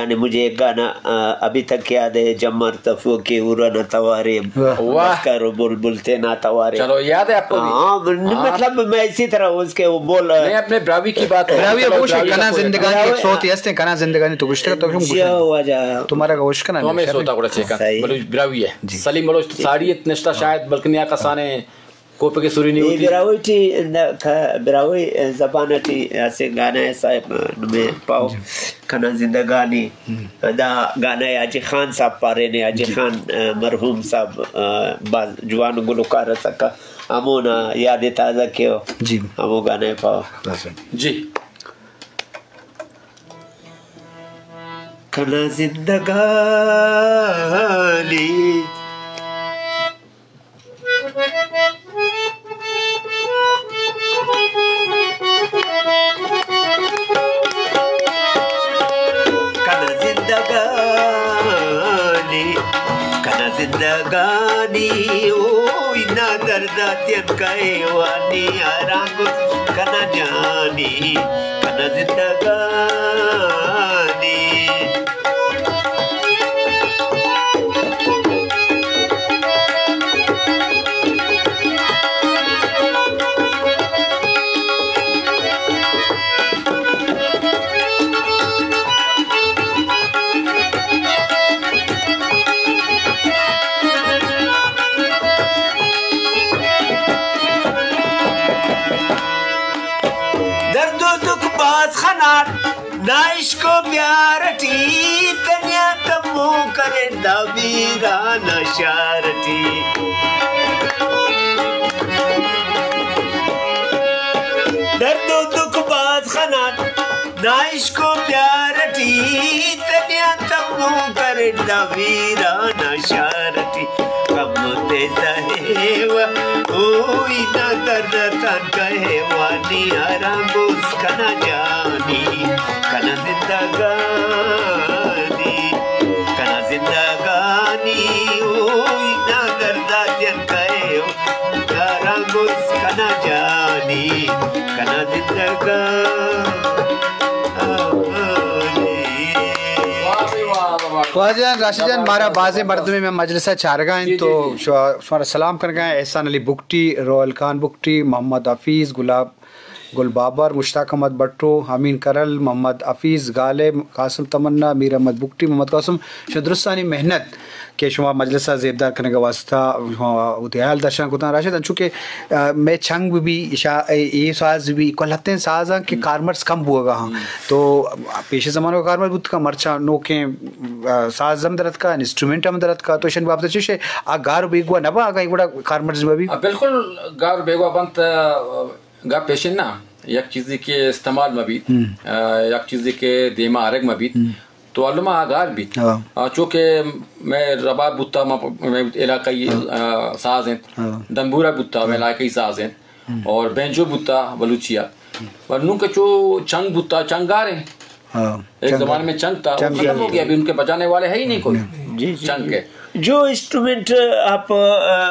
یعنی مجھے ایک گانا، آ، ابھی تک یاد ہے، جمر تفو کے ارا نہ توارے، واہ۔ واہ۔ بس کرو بلبل تے نہ توارے۔ چلو، یاد ہے آپ کو بھی؟ ہاں، من-، ہاں۔ مطلب، میں اسی طرح اس کے وہ بول، نہیں، اپنے براہوئی کی بات ہے۔ براہوئی چلو، گوش براہوئی کنا کا کوئی زندگانی براہوئی، ایک صوت ہستے، کنا زندگانی تو گوشتہ تو ہم جی، گوشتہ۔ واہ، جا۔ تمہارا گوش کنا تو ہمیں نہیں، سوتا کڑا چیکا۔ صحیح۔ بلوچ براہوئی ہے۔ جی۔ سلیم بلوچ تو ساڑی نشتہ شاید، بلکہ نیا کسانے کوپہ کہ سری نی اے ہوتی۔ براہوئی ٹی نہ، کھ-، براہوئی زبان ٹی اسہ گانا ہے صاحب، نمے پاؤ، جی۔ کنا زندگانی۔ ہم۔ دا گانا ہے حاجی خان صاحب پارینے، حاجی جی۔ خان، آ، مرحوم صاحب، آ، باز جوان گلوکار اسکا، ہمونا یاد تازہ کیو۔ جی۔ ہمو گانا ہے پاؤ۔ بس۔ جی۔ کنا زندگانی کنا زندگانی، کنا زندگانی، اوئی نا درداتیان کئے وانی آرام گوس کنا جانی، کنا زندگانی۔ درد و دکھ باز خنار، نہ عشق و پیار ٹی، تنیا تمو کرے دا ویران شار ٹی۔ درد و دکھ باز خنان، نہ عشق و پیار ٹی، تنیا تمو کرے دا ویران شار ٹی۔ غم تے سہیوہ، اوئی نا درد تان کہیوہ، نی آرام بوس کنا جانی، کنا زندگانی، کنا زندگانی، اوئی نا درد تان کہیوہ، آرام بوس کنا جانی، کنا زندگانی۔ واہ بھائی واہ، واہ۔ واجہ جان، راشد جان، مارا بازیں مردمے میں مجلسہ چارگا ہیں، جی، جی، تو جی۔ شما-، شمارا سلام کرگا ہیں۔ احسان علی بگٹی، روحل خان بگٹی، محمد حفیظ، گلاب، گل بابر، مشتاق احمد بٹو، امین کرل، محمد حفیظ غالب، قاسم تمنا، میر احمد بگٹی، محمد قاسم، شما درستانی محنت کہ شما مجلس ء زیبدار کنگ ء واستہ شما وتی ہیال درشان کتاں۔ راشد، انچو کہ، آ، مئے چنگ بہ بی، شا-، اے، اے ساز بہ بی، کل ہتیں سازاں کہ کارمرز کم بوگا ہاں۔ تو پیش زمانہ کارمرز بوت کن، مرچاں نوکیں، آ، ساز ہم درتکا، انسٹرومنٹ ہم درتکا، تو اشانی بابت چوش آ گار بیگواہ نہ با، اگاں اے گڑا کارمرز مہ بی؟ آ، بالکل گار بیگواہ بنت، آ، گپ ایشن نا، یک چیزے کہ استعمال مہ بیت، آ، یک چیزے کہ دیما آرگ مہ بیت، تو الما آ گار بیت۔ آ، چونکہ مئے رباب بوتا، ما، مئے علاقائی، آ، ساز انت۔ دنبورہ بوتا، مئے علاقائی ساز انت۔ اور بینجو بوتا بلوچی آ۔ اور نوں کہ چو چنگ بوتا، چنگ گار انت۔ ایک زمانے میں چنگ تھا، وہ ختم ہو گیا، ابھی ان کے بجانے والے ہیں ہی نہیں کوئی۔ جی، جی، چنگ جی۔ کے۔ جو انسٹرومنٹ آپ، آ، آ،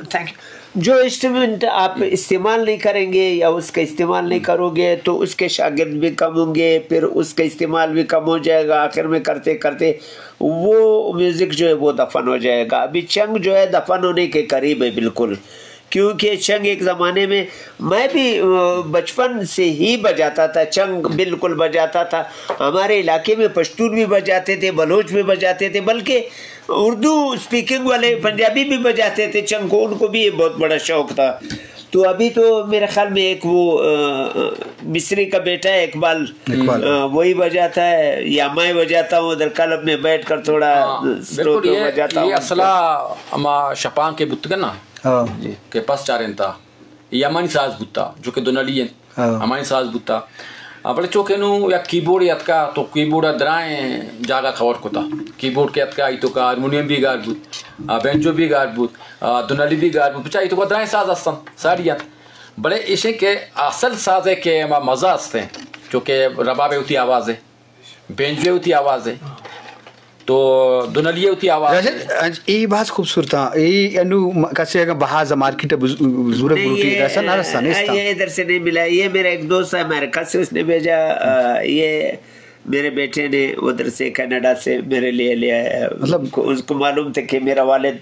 تھینک یو۔ جو انسٹرومنٹ آپ استعمال نہیں کریں گے یا اس کا استعمال نہیں کرو گے، تو اس کے شاگرد بھی کم ہوں گے، پھر اس کا استعمال بھی کم ہو جائے گا۔ آخر میں کرتے کرتے وہ میوزک جو ہے، وہ دفن ہو جائے گا۔ ابھی چنگ جو ہے، دفن ہونے کے قریب ہے بالکل۔ کیونکہ چنگ ایک زمانے میں، میں بھی، آ، بچپن سے ہی بجاتا تھا، چنگ بالکل بجاتا تھا۔ ہمارے علاقے میں پشتون بھی بجاتے تھے، بلوچ بھی بجاتے تھے، بلکہ اردو اسپیکنگ والے پنجابی بھی بجاتے تھے چنگ کو، ان کو بھی یہ بہت بڑا شوق تھا۔ تو ابھی تو میرے خیال میں ایک وہ، آ، مصری کا بیٹا ہے اقبال، اقبال۔ آ، وہی بجاتا ہے یا میں بجاتا ہوں ادھر کلب میں بیٹھ کر تھوڑا، ہاں، آ، سلو بالکل، تو یہ، بجاتا یہ ہوں۔ اصلا ہما شپانک بوتگن نا، ہاں۔ کہ پس چارینتا، یہ ہمانی ساز بوتا، جو کہ دونلی انت۔ ہمائی ساز بوتا۔ آ، بلے چو کہ نوں یک کیبورڈے اتکا، تو کیبورڈ ء درائیں جاگہ کور کتا۔ کیبورڈ کہ اتکا، ای توکا ہارمونیم بھی گار بوت، آ، بینجو بھی گار بوت، آ، دونلی بھی گار بوت، پچا ای توکا درائیں ساز ہستن، ساڑی انت۔ بلے ایشیں کہ اصل ساز ہے کہ ہما مزہ ہستیں، چونکہ رباب ہے وتی آواز ہے۔ بینجوے وتی آواز ہے، تو دونلی وتی آواز ہے۔ راشد، اے باز خوبصورت ہاں۔ اے انو م-، کسے اگر بہا ز مارکیٹ بز-، زورگ نہیں، بروٹی یہ، رسا نہ رسا، نیستا۔ یہ ادھر سے نہیں ملا۔ یہ میرا ایک دوست ہے، میرے کس اس نے بھیجا، آ، یہ میرے بیٹے نے ادھر سے کینیڈا سے میرے لیے لے آیا ہے۔ مطلب اس کو معلوم تھا کہ میرا والد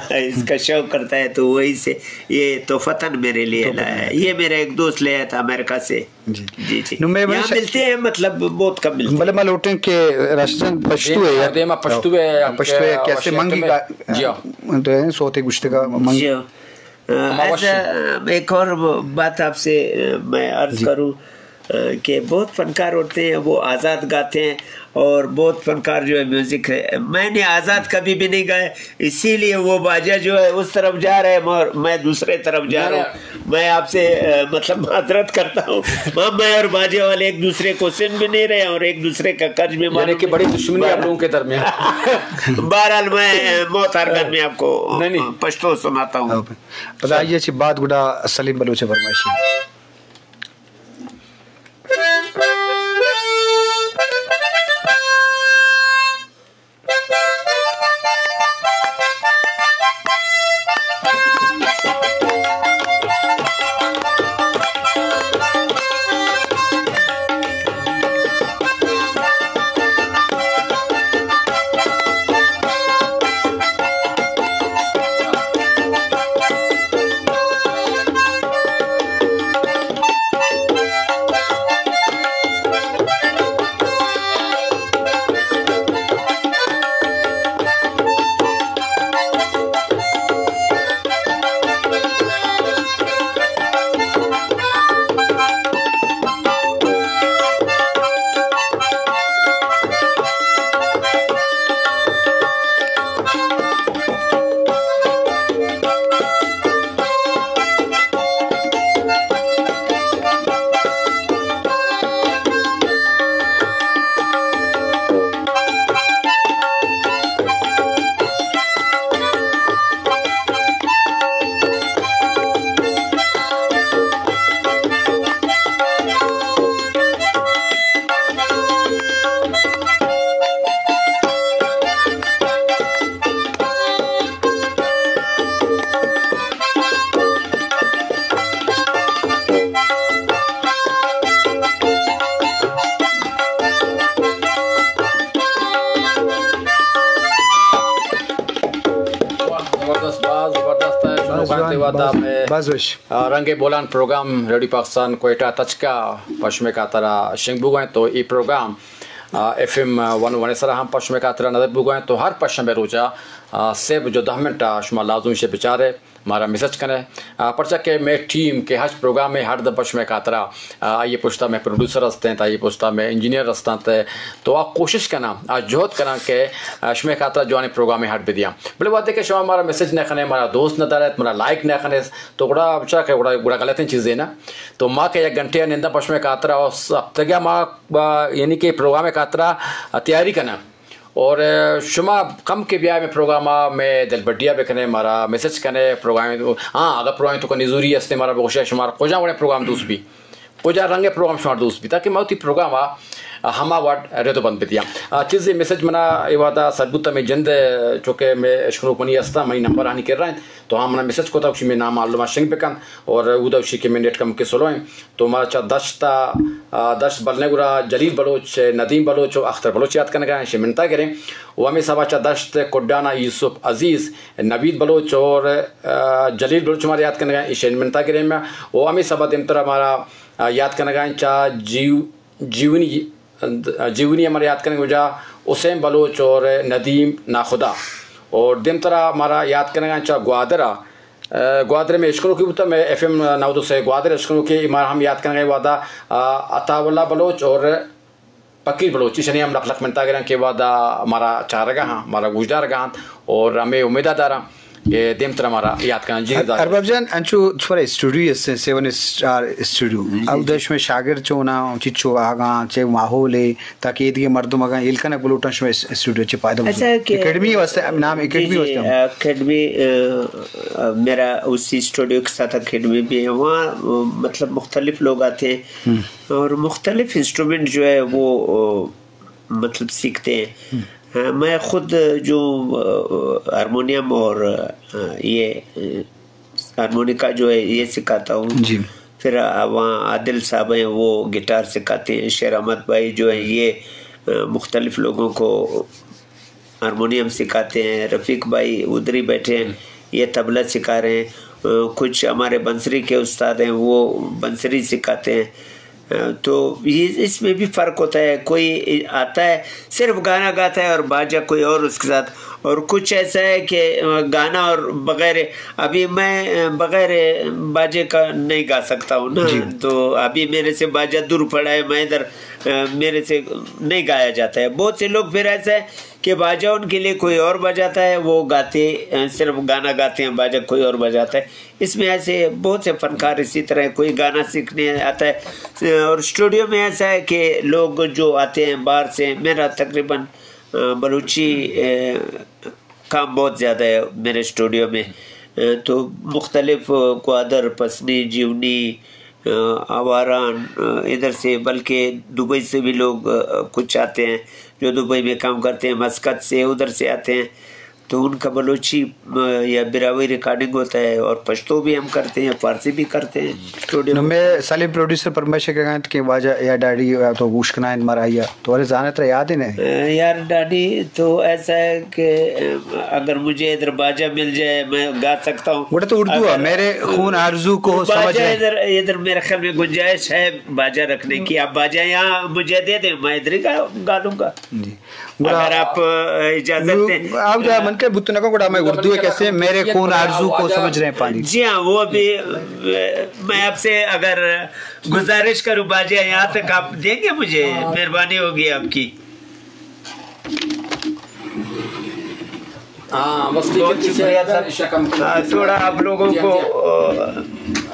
اس کا شوق کرتا ہے، تو وہی سے یہ تحفتاً میرے لیے لایا ہے۔ یہ میرا ایک دوست لے آیا تھا امریکہ سے۔ جی۔ جی، جی۔ نو میں یہاں ملتے ہیں، مطلب، بہت کم ملتے ہیں۔ بلے ما لوٹیں کہ راشد جان پشتو ہے دیما، یار۔ دیما پشتو ہے، پشتو ہے، کیسے منگی کا، جی ہاں۔ تو ہے، سوتے گشتے کا منگی۔ جی ہاں۔ ایسا ایک اور بات آپ سے میں عرض کروں کہ بہت فنکار ہوتے ہیں، وہ آزاد گاتے ہیں، اور بہت فنکار جو ہے میوزک ہے۔ میں نے آزاد کبھی بھی نہیں گایا، اسی لیے وہ باجا جو ہے اس طرف جا رہے ہیں اور میں دوسرے طرف جا رہا ہوں۔ میں آپ سے، مطلب، معذرت کرتا ہوں، میں اور باجے والے ایک دوسرے کو سن بھی نہیں رہے اور ایک دوسرے کا قرض بھی، یعنی کہ بڑی دشمنی آپ لوگوں کے درمیان۔ بہرحال، میں موت آرگن میں آپ کو پشتو سناتا ہوں۔ پدا آئیے چی بعد گڈا سلیم بلوچ فرمائشی۔ زبردست، باز زبردست ہے، شنو باز کنتے جوان، ودا باز، میں باز وش۔ آ، رنگ بولان پروگرام ریڈیو پاکستان کوئٹہ تچکا پشمے خاطرا شنگ بوگا انت، تو ای پروگرام، آ، ایف ایم ون ون سرا ہم پشمے خاطرا نظر بوگا انت، تو ہر پشمے روچا، آ، سے بجو دہ منٹ آ شما لازم شے بچارے، مارا میسج کنے۔ آ، پرچا کہ میں ٹیم کہ ہچ پروگرام میں ہر دہ پشمے خاطرا، آ، آئیے پشتا میں پروڈیوسر ہستیں، آئیے پشتا میں انجینئر ہستیں، تو آ کوشش کنا، آ جہد کنا کہ، آ، شمے خاطرا جوانی پروگرام ہڈ بدیاں۔ بلے وہدے کہ شما مارا میسج نہ کنے، مارا دوست نہ دارت، مارا لائک نہ کنے، تو گڑا بچا کہ گڑا، گڑا غلطیں چیزے نا۔ تو ما کہ یک گھنٹے نندا پشمے خاطرا، او ہفتگا ما، آ، یعنی کہ پروگرام خاطرا، آ، تیاری کنا۔ اور، آ، شما کم کہ بیا میں پروگرام آ، میں دلبڈیا بکنے، مارا میسج کنے، پروگرام، ہاں، اگر پروگرام تو کنی ضروری ہستے، مارا بگوشے، شمارا کجا وڑے پروگرام دوست بی۔ کجا رنگ پروگرام شمار دوست بی، تاکہ ما وتی پروگرام آ ہما وڑ رد و بند بدیاں۔ آ، چیزے میسج منا اے وہدا سر بوتا، میں جند، چونکہ میں اشکنوک منی ہستا، منی نمبر آنی کر رہا ہیں، تو ہاں منا میسج کوتا، اشی میں نام معلومات شنگ بکن، اور اودا اشی کہ میں نیٹ کم کے سلو ہیں، تو مارا چا دشت، آ، دشت بلنے گرا جلیل بلوچ، ندیم بلوچ و اختر بلوچ یاد کنگا ہیں، اشی منتا گریں۔ و ہمیں سبا چا دشت کڈانا یوسف عزیز، نوید بلوچ اور، آ، جلیل بلوچ مارا یاد کنگا ہیں، اشی منتا گریں میں۔ و ہمیں سبا دیمتر ہمارا آ، یاد کنگا انت چا جیو-، جیونی، جیونی ہمارا یاد کنگ وجہ حسین بلوچ اور ندیم ناخدا۔ اور دیمترا ہمارا یاد کنگا انت چا گوادر آ، آ، گوادر میں اشکنوکی بوتا، میں ایف ایم نود و سے گوادر اشکنوکی، ہمارا ہم یاد کنگا وہدا، آ، عطا اللہ بلوچ اور فقیر بلوچ، ایشانی ہم لک لک منتا گراں کہ وہدا مارا چارگا ہاں، مارا گوشدارگا ہاں، اور ہمیں امیدہ داراں کہ دیمترا مارا یاد کناں۔ جی، ار-، ارباب جان، انچو تمہارا اسٹوڈیو است، سیون اسٹار اسٹوڈیو۔ جی، جی، اودا شمے شاگرد چونا، چچو آگاں، چے ماحول ہے، تاکہ ایدگہ مردم اگاں ہیل کنگ بلوٹاں شمے اس-، اسٹوڈیو چے فائدہ بزن۔ اچھا کہ اکیڈمی واسطے، نام جی، اکیڈمی جی، واسطے ہم۔ اکیڈمی، آ، آ، میرا اسی اسٹوڈیو کے ساتھ اکیڈمی بھی ہے۔ وہاں، آ، مطلب مختلف لوگ آتے ہیں۔ ہم۔ اور مختلف انسٹرومنٹ جو ہے وہ، آ، مطلب سیکھتے ہیں۔ ہم۔ ہاں، میں خود جو، آ، ہارمونیم اور، آ، یہ، آ، ہارمونیکا جو ہے یہ سکھاتا ہوں۔ جی۔ پھر وہاں عادل صاحب ہیں، وہ گٹار سکھاتے ہیں، شیر احمد بھائی جو ہیں، یہ، آ، مختلف لوگوں کو ہارمونیم سکھاتے ہیں، رفیق بھائی ادھر ہی بیٹھے ہیں، یہ طبلہ سکھا رہے ہیں، آ، کچھ ہمارے بنسری کے استاد ہیں، وہ بنسری سکھاتے ہیں۔ آ، تو یہ، اس میں بھی فرق ہوتا ہے، کوئی آتا ہے صرف گانا گاتا ہے اور باجا کوئی اور اس کے ساتھ، اور کچھ ایسا ہے کہ، آ، گانا اور بغیر، ابھی میں، آ، بغیر باجے کا نہیں گا سکتا ہوں نا، جی۔ تو ابھی میرے سے باجا دور پڑا ہے، میں ادھر، آ، میرے سے نہیں گایا جاتا ہے۔ بہت سے لوگ پھر ایسا ہے کہ باجا ان کے لیے کوئی اور بجاتا ہے، وہ گاتے، آ، صرف گانا گاتے ہیں، باجا کوئی اور بجاتا ہے۔ اس میں ایسے بہت سے فنکار اسی طرح کوئی گانا سیکھنے آتا ہے، اور اسٹوڈیو میں ایسا ہے کہ لوگ جو آتے ہیں باہر سے، میرا تقریباً، آ، بلوچی، آ، کام بہت زیادہ ہے میرے اسٹوڈیو میں۔ آ، تو مختلف، آ، گوادر، پسنی، جیونی، آ، آواران، آ، ادھر سے، بلکہ دبئی سے بھی لوگ، آ، کچھ آتے ہیں جو دبئی میں کام کرتے ہیں، مسقط سے، ادھر سے آتے ہیں۔ تو ان کا بلوچی، آ، یا براہوئی ریکارڈنگ ہوتا ہے، اور پشتو بھی ہم کرتے ہیں، فارسی بھی کرتے ہیں۔ اسٹوڈیو نو میں سلیم پروڈیوسر پرمائش کناں کہ واجہ یا ڈاڈی یا تو گوش کنائیں مارا یا تو ارے زانت رہا یاد ہی نہیں۔ آ، یار ڈاڈی تو ایسا ہے کہ، آ، اگر مجھے ادھر باجا مل جائے، میں گا سکتا ہوں۔ گوڑا تو اردو ہے، اگر میرے خون آرزو کو باجا سمجھ رہے ہیں۔ ادھر، ادھر میرے خیال میں گنجائش ہے باجا رکھنے کی۔ آپ باجا یہاں مجھے دے دیں، میں ادھر ہی گا، گا لوں گا۔ جی۔ گڑا اگر آپ، آ، اجازت دیں۔ آپ جا من کے بت نہ کو، گڑا میں اردو ہے کیسے، میرے خون آرزو کو سمجھ رہے ہیں پانی۔ جی ہاں، وہ بھی، آ، میں آپ سے اگر گزارش کروں باجا، یہاں تک آپ دیں گے مجھے؟ مہربانی ہوگی آپ کی۔ ہاں، بس ٹھیک ہے، بہت ٹھیک ہے۔ شکریہ سر۔ آ، تھوڑا آپ لوگوں کو، آ،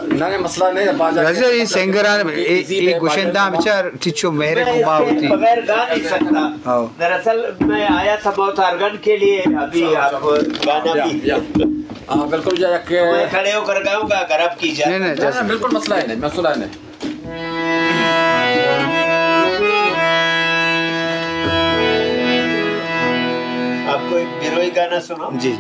نہ، نہ، مسئلہ نہیں ہے، باجا راجہ، یہ سنگر آن، ایزی اے، اے ہے، گوشندہ باجا ہم چار چچو میرے میں کو اس کے باوتی۔ بغیر گا نہیں سکتا۔ ہاں۔ دراصل میں آیا تھا بہت آرگن کے لیے، ابھی آپ گانا یا، بھی۔ یا۔ ہاں، بالکل، یا کہ میں کھڑے ہو کر گاؤں گا اگر آپ کی اجازت۔ نہیں، نہیں، نہ، نہ، بالکل مسئلہ ہے نہیں، مسئلہ ہے نہیں۔ آپ کو ایک بروئی گانا سناؤں؟ جی۔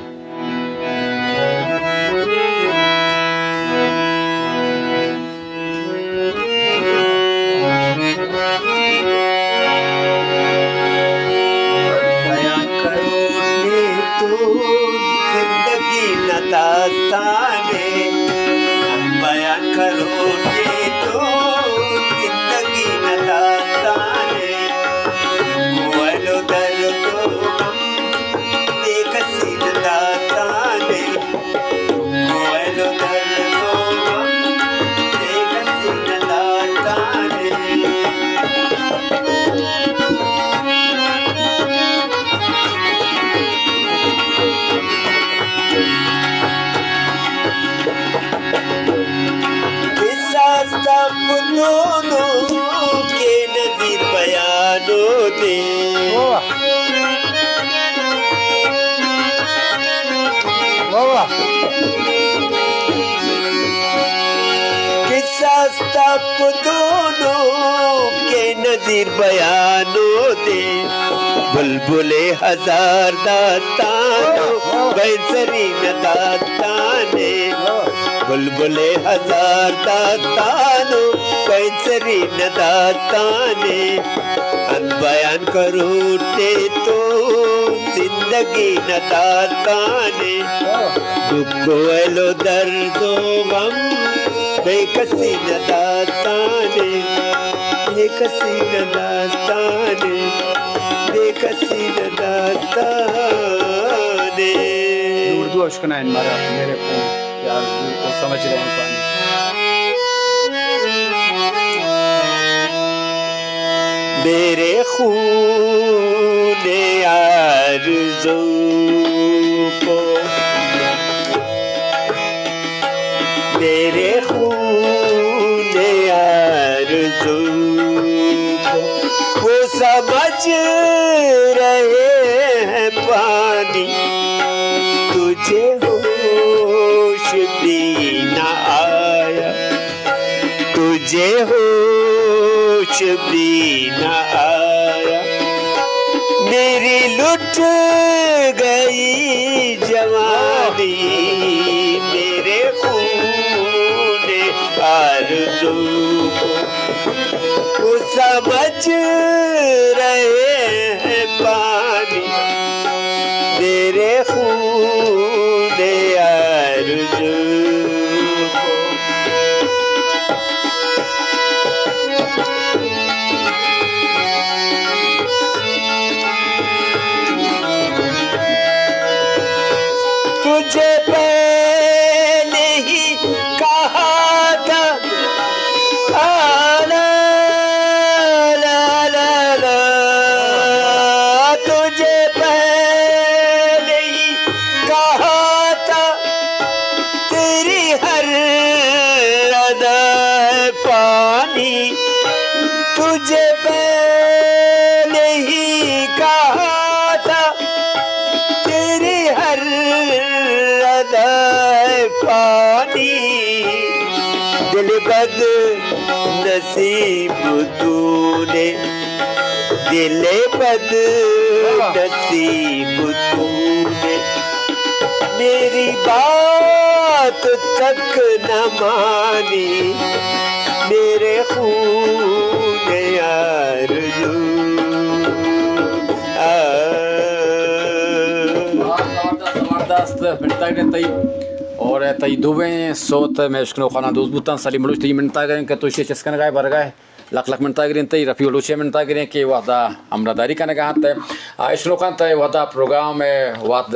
بیان کرو کہ تو زندگی نداستانے، بیان کرو کہ تو زندگی نداستانے، کوئلو درد و غم بے کسی نداستانے۔ قصاص تب دونوں کے نظیر بیانو دے۔ واہ۔ واہ واہ۔ قصاص تب دونوں کے نظیر بیانو دے۔ بلبل ہزار داستانو بینسری نداستانے۔ بلبل ہزار داستانو بینسری نداستانے۔ ان بیان کروٹے تو زندگی نداستانے۔ دکھ و ایل و درد و غم بے کسی نداستانے۔ بے کسی نداستانے۔ بے کسی نداستانے۔ اردو اشکنائن مارا میرے کو۔ کہ آرزو کو سمجھ رہے ہیں پانی۔ میرے خون آرزو کو، میرے خون آرزو کو، وہ سمجھ رہے ہیں پانی۔ تجھے ہوش بھی نہ آیا، تجھے ہوش بھی نہ آیا، میری لٹ گئی جوانی، میرے خون آرزو چہ رہے پانی میرے خون آرزو کو۔ تجھے پہلے ہی کہا تھا، آ، لا، لا، لا، لا، تجھے پہلے ہی کہا تھا، تیری ہر ادا پانی، تجھے پہلے ہی کہا تھا، تیری ہر ادا پانی۔ دل بد نصیب تو نے، دل بد نصیب تو نے، میری بات تک نہ مانی، میرے خون آرزو۔ آ۔ زبردست، زبردست، منتگ تئی۔ اور تئی دوئیں سوت مئے اشکنوکاں دوست بوتاں۔ سلیم بلوچ، تئی منتگ کہ تو شے چست کنگائے برگائے۔ لک لک منتگ گریں تئی، رفیع بلوچ ءِ منتگ گریں کہ وھدا ہمراہداری کنگا انت۔ آ، اشکنوکاں تئی وھدا پروگرام ءِ وھد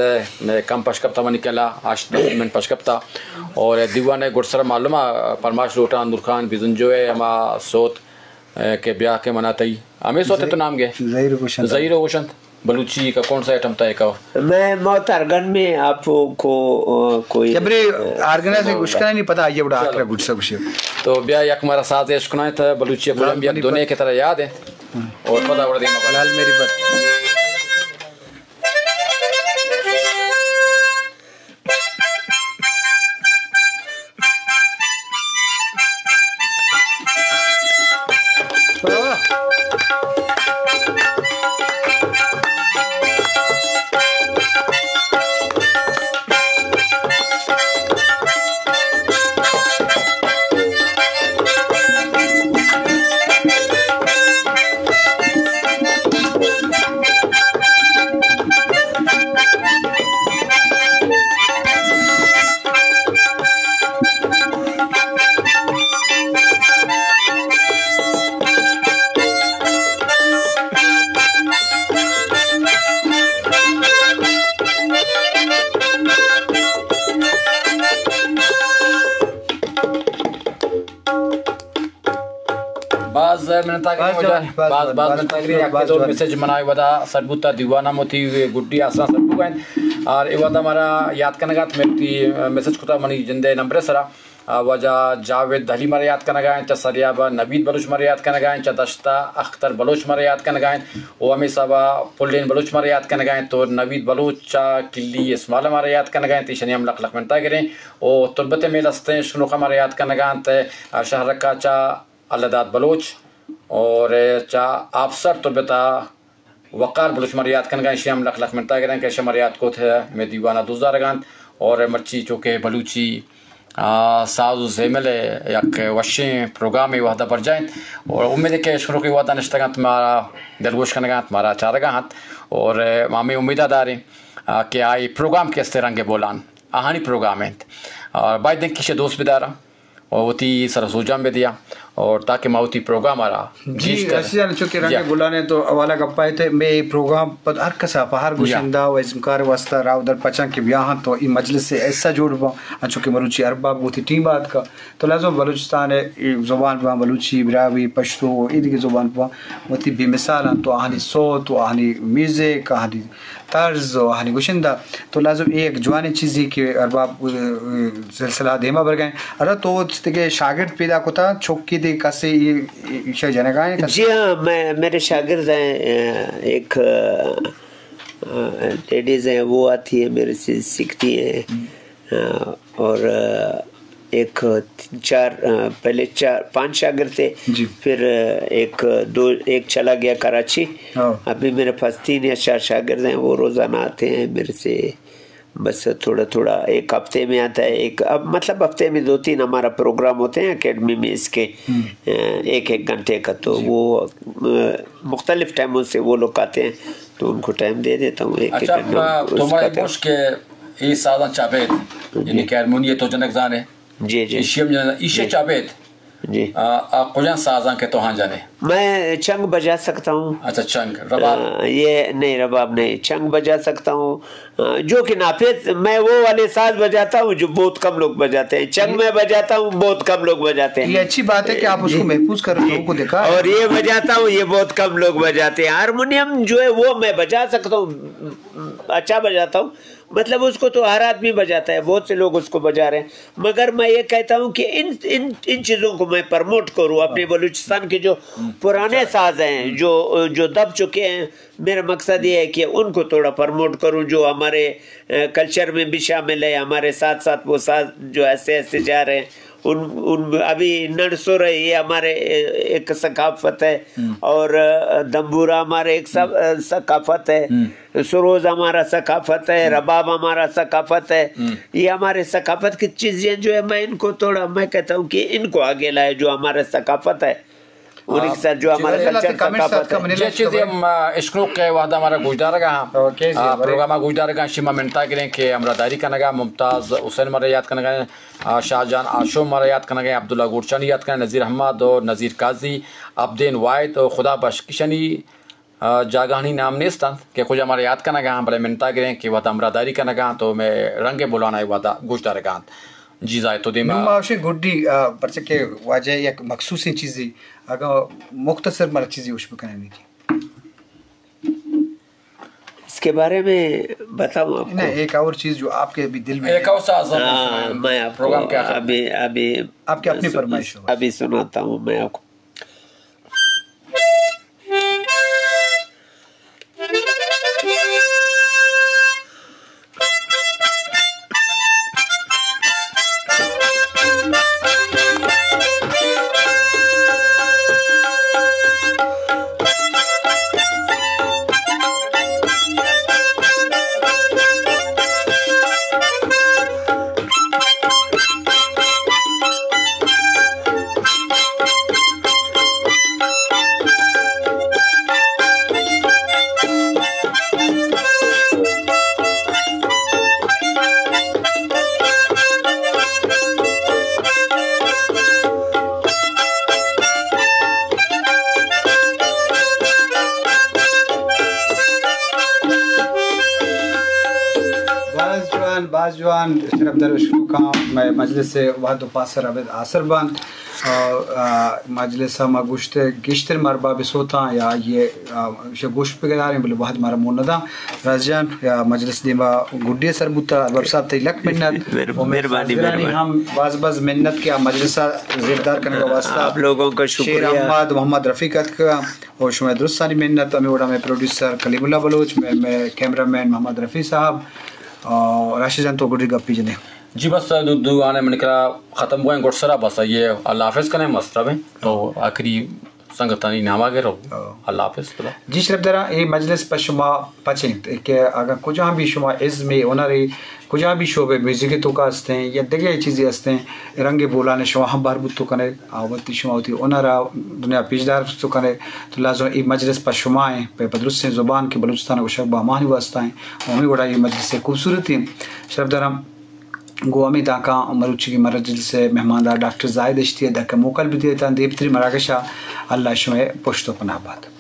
کم پش کپتا، منی کلا ہشت دس منٹ پش کپتا۔ اور دیوان ءِ گڈسر معلوم ءَ پرماش لوٹاں نور خان بزنجو ءِ ہما سوت، اے، کہ بیا کہ منا تئی ہمے سوت ءِ تو نام گے؟ زہیر گوشنت۔ زہیر گوشنت۔ بلوچی کا کون سا آئٹم طے کا؟ میں موت ارگن میں آپ کو، آ، کوئی، جبرے آ، آرگنائز گوش کنانی پتہ آئیے بڑا آخر گڈسر گوشے۔ تو بیا یک مارا ساز اشکنائیں تھا بلوچی پروگرام بیا دنیا کے طرح یاد ہے۔ اور پتہ بڑا دیما لال میری بات۔ باز منتاگریں، باز واجہ، جان، باز، باز، باز باز منتاگریں۔ یک دو میسج منائے ودا سر بوتا، دیوانا موتی گڈی آسان سر بوگا انت۔ اور اے ودا مارا یاد کنگا ات، میں تی میسج کتا منی جندے نمبر سرا۔ آ، واجہ جاوید دہلی مارا یاد کنگا انت، چہ سریاب نوید بلوچ مارا یاد کنگا انت، چہ دشتہ اختر بلوچ مارا یاد کنگا انت، و ہمے حسابا پلین بلوچ مارا یاد کنگا انت، تو نوید بلوچ چہ کلی اسمال مارا یاد کنگا انت، ایشانی ہم لکھ لکھ منتاگریں۔ و تربت میل ہستیں شنوخا مارا یاد کنگا انت، آ، شہرکا چہ اللہ داد بلوچ اور چہ آپسر تربتا وقار بلوچ مارا یاد کنگا، ایشی ہم لکھ لکھ منتاگریں کہ ایشی مارا یاد کت، مئے دیوانا دوست دارگا انت۔ اور مرچی چونکہ بلوچی، آ، ساز و زیمل ءِ یک وشیں پروگرامے وھدا برجاہ انت۔ اور امید کہ شنوک وھدا نشتگ انت، مارا دلگوش کنگا انت، مارا چارگا انت۔ اور ما ہمے امیدا داریں، آ، کہ آئی پروگرام کہ استیں رنگ بولان آہانی پروگرام انت۔ اور باید انت کہ ایشی دوست بدارا۔ و وتی سر ءَ سوجان بہ دیا اور تاکہ ما وتی پروگرام ءَ را جی، گیشتر۔ رشید جان، چونکہ رنگ جی۔ گلان ءِ تو حوالہ گپ ءَ تے، مئے پروگرام پد ہر کس ءَ پہ ہر جی۔ گوشندہ و ازمکار ءِ واستہ راہ در پچاں کہ بیا ہاں تو اے مجلس ءِ حصہ جوڑ باں، انچو کہ مروچی ارباب وتی ٹیم ءَ آتکا تو لازم بلوچستان ءِ زبان باں، بلوچی، براہوئی، پشتو و اے دگہ زبان باں وتی بے مثال انت تو آہانی صوت و آہانی میوزک، آہانی طرز و آہانی گشندہ۔ تو لازم اے یک جوانیں چیزے کہ ارباب، اه، اه، سلسلہ دیما برگا انت۔ ادا تو دگہ شاگرد پیدا کتا، چکی دگہ کسے ای-، ای-، ایشا جنگا انت کسے؟ جی ہاں، میں، میرے شاگرد ہیں، اه، ایک، اه، اه، لیڈیز ہیں، وہ آتی ہے میرے سے سیکھتی ہیں۔ ہم۔ اه، اور، اه، ایک چار، آ، پہلے چار، پانچ شاگرد تھے، جی۔ پھر، آ، ایک، دو، ایک چلا گیا کراچی۔ ہاں۔ ابھی میرے پاس تین یا چار شاگرد ہیں، وہ روزانہ آتے ہیں میرے سے، بس تھوڑا تھوڑا ایک ہفتے میں آتا ہے، ایک، اب مطلب ہفتے میں دو تین ہمارا پروگرام ہوتے ہیں اکیڈمی میں اس کے، ہم۔ اے، ایک ایک گھنٹے کا، تو جی۔ وہ، اے، مختلف ٹائموں سے وہ لوگ آتے ہیں، تو ان کو ٹائم دے دیتا ہوں، ایک ایک اچھا، گھنٹہ آ، اس تمہارا کا ایک تھا۔ گوش کہ یہ سازاں چابید، جی۔ یعنی کہ ہارمونی تو جنک زانے۔ جی، جی۔ ایشی ہم جنک، ایشی جی۔ چابید۔ جی۔ آ، آ کجا سازاں کہ تو ہاں جانے؟ میں چنگ بجا سکتا ہوں۔ اچھا، چنگ، رباب؟ آ، یہ نہیں، رباب نہیں، چنگ بجا سکتا ہوں۔ آ، جو کہ ناپید، میں وہ والے ساز بجاتا ہوں جو بہت کم لوگ بجاتے ہیں۔ چنگ میں بجاتا ہوں، بہت کم لوگ بجاتے ہیں۔ یہ اچھی بات ہے کہ آپ اس کو جی۔ محفوظ کر رہے ہو، جی۔ لوگوں کو دکھا رہے ہو۔ اور یہ بجاتا ہوں، یہ بہت کم لوگ بجاتے ہیں۔ ہارمونیم جو ہے وہ میں بجا سکتا ہوں، اچھا بجاتا ہوں۔ مطلب اس کو تو ہر آدمی بجاتا ہے، بہت سے لوگ اس کو بجا رہے ہیں، مگر میں یہ کہتا ہوں کہ ان، ان، ان چیزوں کو میں پروموٹ کروں، اپنے بلوچستان کے جو پرانے ساز ہیں، جو، جو دب چکے ہیں، میرا مقصد یہ ہے کہ ان کو تھوڑا پروموٹ کروں، جو ہمارے، اے، کلچر میں بھی شامل ہے، ہمارے ساتھ ساتھ وہ ساز جو ایسے ایسے جا رہے ہیں، ان، ان ابھی نڑسور ہے، یہ ہمارے، اے، ایک ثقافت ہے، اور، اے، دمبورا ہمارے ایک ث-، اے، ثقافت ہے۔ سروز ہمارا ثقافت ہے، رباب ہمارا ثقافت ہے۔ یہ ہمارے ثقافت کی چیزیں جو ہے، میں ان کو تھوڑا، میں کہتا ہوں کہ ان کو آگے لائے، جو ہمارا ثقافت ہے، ان کے ساتھ جو ہمارا کلچر ثقافت ہے۔ جی، چیزیں ہم، آ، اشکنوک کے وحدہ ہمارا گوشدارگا ہاں۔ آ، پروگرام گوشدارگا شما منتا گریں کہ ہمراہ داری کنگا، ممتاز حسین ہمارا یاد کنگا، آ، شاہ جان آشو ہمارا یاد کنگا، عبداللہ گورچانی یاد کنگا، نذیر احمد اور نذیر قاضی، عبدین واحد اور خدا بخش کشانی، آ، جاگہانی نام نیست انت کہ کجا مارا یاد کنگا انت، بلے منتا گریں کہ وت ہمراہ داری کنگا انت تو مئے رنگ بولانا ودا گوشدارگا انت۔ جی زاہد تو دیما۔ نوں ما وشیں گڈی، آ، پرچہ کہ واجہ یک مخصوصیں چیزی، اگاں مختصر مارا چیزی ہوش بکنیں جی۔ اس کے بارے میں بتاؤں آپ کو؟ نہیں، ایک اور چیز جو آپ کے بھی دل میں ہے۔ ایک اور ساز ہم ہاں، سنائیں۔ میں آپ کو پروگرام کے آخر میں۔ ابھی، ابھی آپ کی اپنی سن-، فرمائش ہو۔ ابھی سناتا ہوں میں آپ کو۔ باز جوان، باز جوان، شرف در اشکنوکاں، مئے مجلس ءِ وھد ءُ پاسر ابید آسر بنت۔ آ، آ، مجلس ءَ ما گوشت گیشتر مارا باب سوتاں یا یہ، آ، ایشی گوش بگداریں، بلے وھد مارا مون نداں۔ راز جان، یا مجلس دیما گڈی سر بوتا، ارباب صاحب تئی لک منت۔ مہربانی، مہربانی۔ ہم باز باز منت کہ آ مجلس ءَ زیبدار کنگ ءِ واسطہ آپ لوگوں کا شکریہ۔ شیر احمد، محمد رفیق اتکا۔ اور شما درستانی منت، ہمیں وڑا میں پروڈیوسر کلیم اللہ بلوچ، میں، میں کیمرہ مین محمد رفیع صاحب، اور راشد جان تو گڈی گپی جنے۔ جی بس دو، دو آنے من کرا ختم بوئیں گڈ سرا بس یہ اللہ حافظ کنے مستر بیں تو آخری سنگتانی ناما گر اللہ حافظ خدا۔ جی شرف دراں، اے مجلس پہ شما پچ انت کہ اگاں کجام بھی شما ازمے، ہنرے، کجام بھی شعبے میوزک توکا ہستیں یا دگہ چیزے ہستیں، رنگ بولان شما ہم بہر بوت کنے، آ وتی شما وتی ہنر ءَ دنیا پیش دار تو کنے، تو لازم اے مجلس پہ شما ایں، پہ، پہ درستیں زبان کہ بلوچستان ءَ گوشگ بہ ہماہانی واسطہ ایں۔ و ہمے وڑا اے مجلس ءِ خوبصورتی ایں۔ شرف دراں گوں ہمے دانکاں مروچی مجلس ءِ مہماندار ڈاکٹر زاہد اشتی ءَ دانکہ موکل بدیتاں دیمتری مراگش ءَ۔ اللہ شمئے پشت ءُ پناہ بات۔